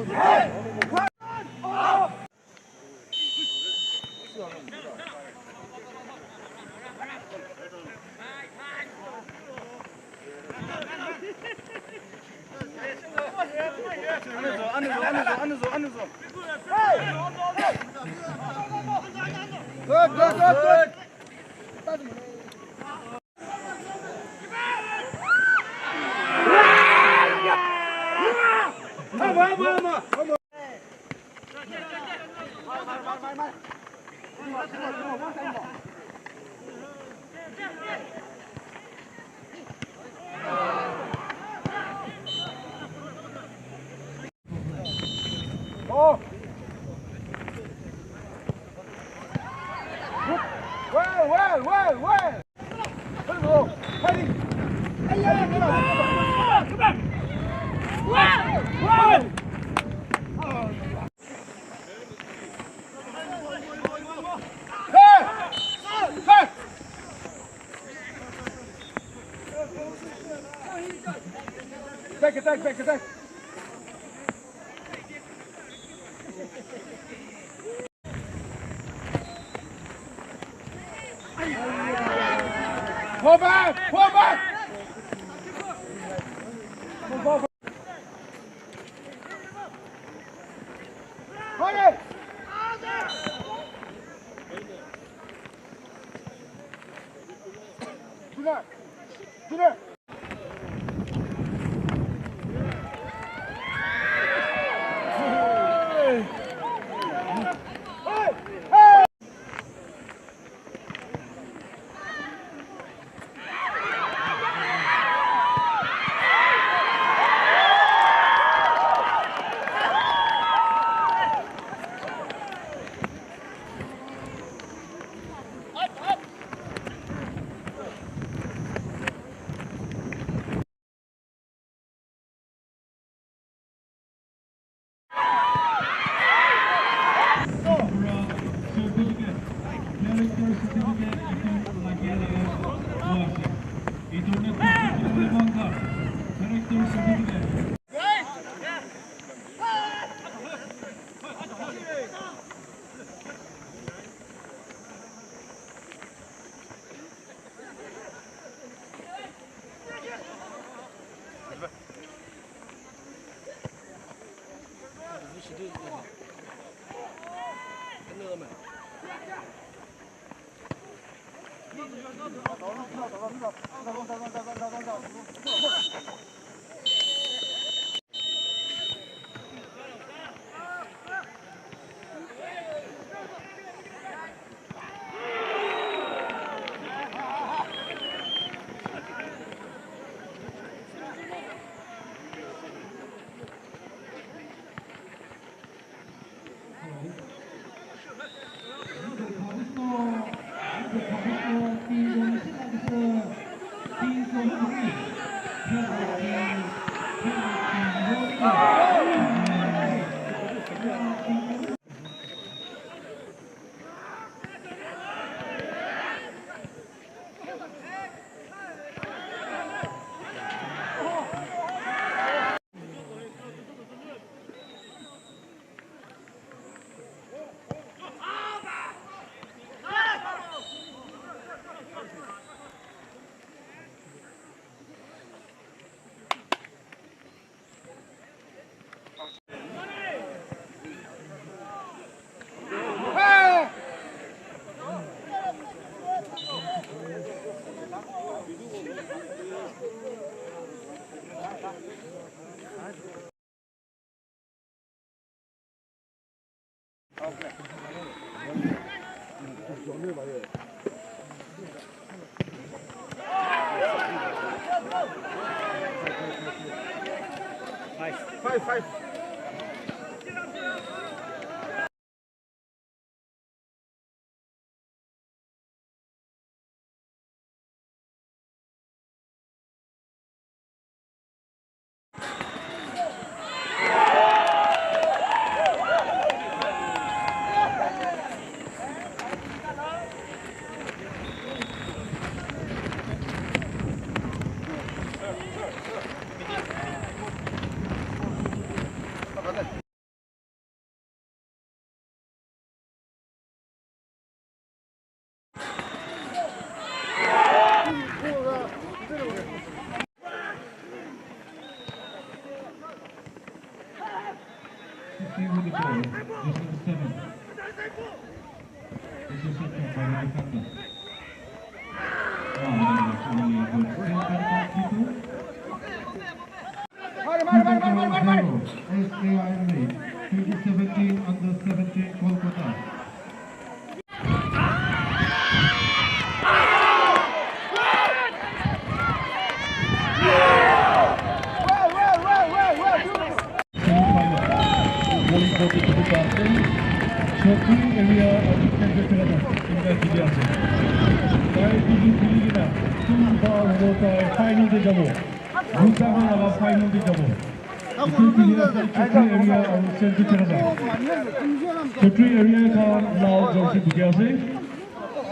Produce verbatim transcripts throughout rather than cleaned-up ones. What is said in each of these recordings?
Good, good, good, good. Oh. Well, well, well, well. Hello. Hey. Hey, yeah, yeah, yeah. Hey. Hey. Back attack, back attack. Fall back! Fall back! Hold it! Do that! Do that! Certificate, character certificate, itu lagi ada. Itu character certificate. Five, five. Stay with the ball. Just number seven. This is set by Alexander. Wow, that was really a good steal by the goalkeeper. Zero, S A I lead. Twenty seventeen under seventeen Kolkata. Chokri area of Central Kerala, India khili ase. Tai khili khili kena, kunba hobo tai final te jabo. Duta khan laga final te jabo. Etu khili ase Chokri area aru Central Kerala. Chokri area khan lal jersey bukhi ase.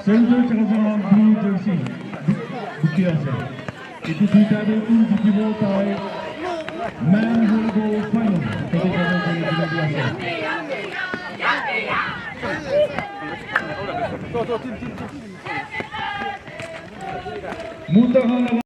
Central Kerala khan blue jersey bukhi ase. Etu duita te kun jitibo tai man hoibo final. Tate jabo koi kena di ase. Muta khan